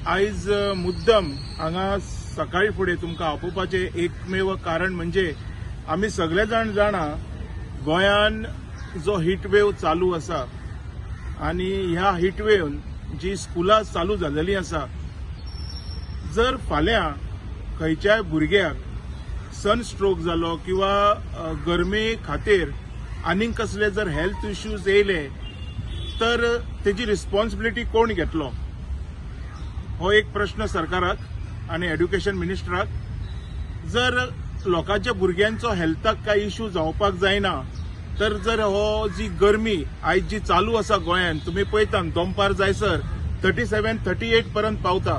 आयज मुद्दम हांगा सकाळी फुडें तुमकां आपोवपाचें एकमेव कारण म्हणजे आमी सगळे जाण जाणा गोंयान जो हिट वेव चालू आसा आनी ह्या हिट वेवन जी स्कुलां चालू जालेली आसा, जर फाल्यां खंयच्याय भुरग्याक सन स्ट्रोक जालो किंवा गरमे खातीर आनीक कसले जर हेल्थ इश्यूज येयले तर तेजी रिस्पॉन्सिबिलिटी कोण घेतलो हो एक प्रश्न सरकाराक आनी एड्युकेशन मिनिस्टराक. जर लोकांच्या भुरग्यांचो हेल्थाक कांय इश्यू जावपाक जायना तर जर हो जी गरमी आयज जी चालू आसा गोंयांत, तुमी पळयता दनपार जायसर 37 38 पर्यंत पावता,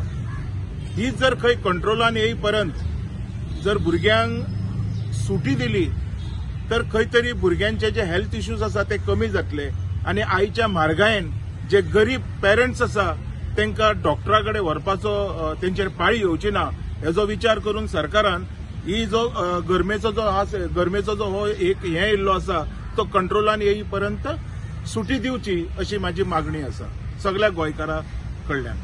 ही जर खंय कंट्रोलान येई पर्यंत जर भुरग्यांक सुटी दिली तर खंय तरी भुरग्यांचे जे हेल्थ इश्यूज आसा ते कमी जातले आनी आयच्या म्हारगायेन जे गरीब पेरंट्स आसा तांकां डॉक्टरा कडेन व्हरपाचो तेंचेर पाळी येवची ना हेजो विचार करून सरकारान ही जो गरमेचो जो आसा गरमेचो जो हो एक हें येयल्लो आसा तो कंट्रोलान येई पर्यंत सुटी दिवची अशी माझी मागणी आसा सगळ्या गोंयकारां कडल्यान.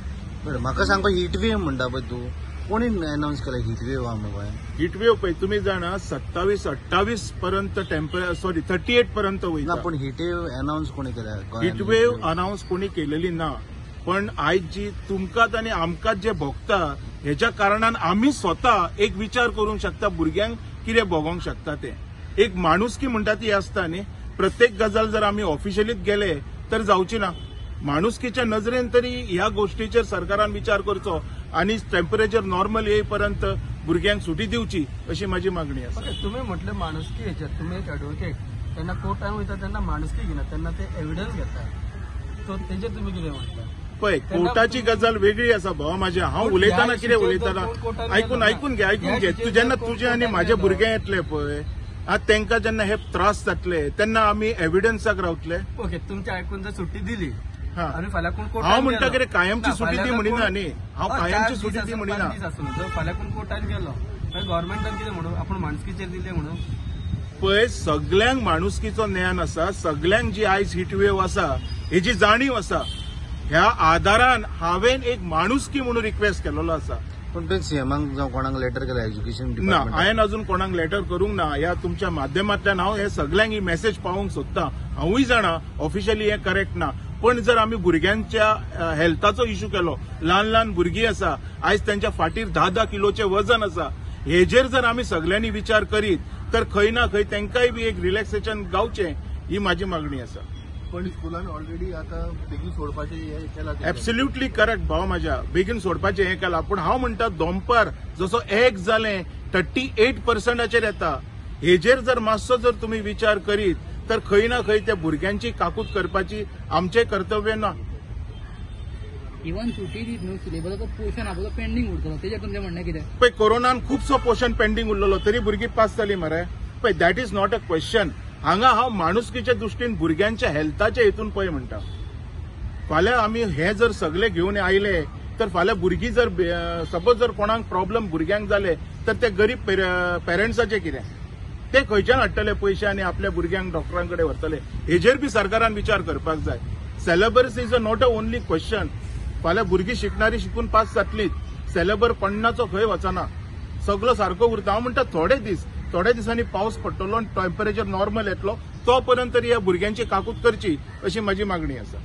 बरं, म्हाका सांग, हिट वेव म्हणटा पळय तूं, कोणी अनाउन्स केला हिट वेव आहा गोंयांत? हिट वेव पळय तुमी जाणा 27 28 पर्यंत टेम्परेचर, सॉरी 38 पर्यंत वयता. ना, पण हिट वेव अनाउन्स कोणी केला? हिट वेव अनाउन्स कोणी केलेली ना, पण आयज जी तुमकांच आनी आमकांच जे भोगता हेच्या कारणान आमी स्वता एक विचार करूंक शकता भुरग्यांक कितें भोगोंक शकता तें. एक माणुसकी म्हणटा ती आसता न्ही, प्रत्येक गजाल जर आमी ऑफिशियलीच गेले तर जावची ना. माणुसकीच्या नजरेन तरी ह्या गोष्टीचेर सरकारान विचार करचो आनी टेम्परेचर नॉर्मल येई पर्यंत भुरग्यांक सुटी दिवची अशी माझी मागणी आसा. तुमी म्हटलें माणुसकी हेचेर, तुमी एक एडवोकेट, तेन्ना कोर्टान वयता तेन्ना माणुसकी घेना, तेन्ना ते एविडन्स घेता, सो तेजेर तुमी कितें म्हणटा? पळय, कोर्टाची गजाल वेगळी आसा भावा माझ्या. हांव उलयतना कितें उलयतना आयकून आयकून घे, आयकून घे. तूं जेन्ना तुजें आनी म्हाजे भुरगे येतले पळय आतां तेंकां जेन्ना हे त्रास जातले तेन्ना आमी एविडन्साक रावतले. ओके, तुमच्या आयकून जर सुट्टी दिली हांव म्हणटा कितें कायमची सुटी दी म्हणिना न्ही, हांव कायमची सुटी दी म्हणिना. फाल्यां कोण कोर्टान गेलो गव्हर्मेंटान कितें म्हणून आपूण माणुसकीचेर दिले म्हणून? पळय, सगल्यांक माणुसकीचो ज्ञान आसा, सगल्यांक जी आयज हिट वेव आसा हेजी जाणीव आसा, ह्या आदारान हांवें एक माणुसकी म्हणून रिक्वेस्ट केलेलो आसा. पूण तुवें सीएमाक जावं कोणाक लेटर केला एज्युकेशन ना? हांवें अजून कोणाक लेटर करूंक ना. ह्या तुमच्या माध्यमांतल्यान हांव हे सगल्यांक ही मेसेज पावोवंक सोदता. हांवूय जाणा ऑफिशियली हें करेक्ट ना, पण जर आमी भुरग्यांच्या हेल्थाचो इश्यू केलो, ल्हान ल्हान भुरगीं आसा आयज तेंच्या फाटीर 10-10 किलोचें वजन आसा, हेजेर जर आमी सगल्यांनी विचार करीत तर खंय ना खंय तेंकांय बी एक रिलॅक्सेशन गावचें ही माझी मागणी आसा. पण स्कुलान ऑलरेडी आता बेगीन सोडपाचें हें केलां. एब्सोल्युटली करेक्ट भाव माझ्या, बेगीन सोडपाचें हें केलां, पूण हांव म्हणटा दोंपार जसो एक जालें 38% येता, हेजेर जर मातसो जर तुमी विचार करीत तर खंय ना खंय त्या भुरग्यांची काकूत करपाची आमचें कर्तव्य ना. इवन सुटी दीत न्हू, सिलेबसाचो पोर्शन आसा तो पेंडींग उरतलो, तेजेर तुमचें म्हणणें कितें? पळय, कोरोनान खुबसो पोर्शन पेंडींग उरलेलो तरी भुरगीं पास जालीं मरे. पळय, that is not a question. हांगा हांव माणुसकीच्या दृश्टीन भुरग्यांच्या हेल्थाच्या हेतून पळय म्हणटा. फाल्यां आमी हे जर सगळे घेवन आयले तर फाल्यां भुरगीं जर सपोज जर कोणाक प्रॉब्लम भुरग्यांक जाले तर ते गरीब पेरंट्साचें कितें, ते खंयच्यान हाडटले पयशे आनी आपल्या भुरग्यांक डॉक्टरां कडेन व्हरतले? हेजेर बी सरकारान विचार करपाक जाय. Syllabus is a not a only question. फाल्यां भुरगीं शिकणारी शिकून पास जातलीच, सिलेबस कोणाचो खंय वचना, सगळो सारको उरता. हांव म्हणटा थोडे दीस, थोड्या दिसांनी पावस पडटलो आनी टेम्परेचर नॉर्मल येतलो, तो पर्यंत तरी ह्या भुरग्यांची काकूत करची अशी माझी मागणी आसा.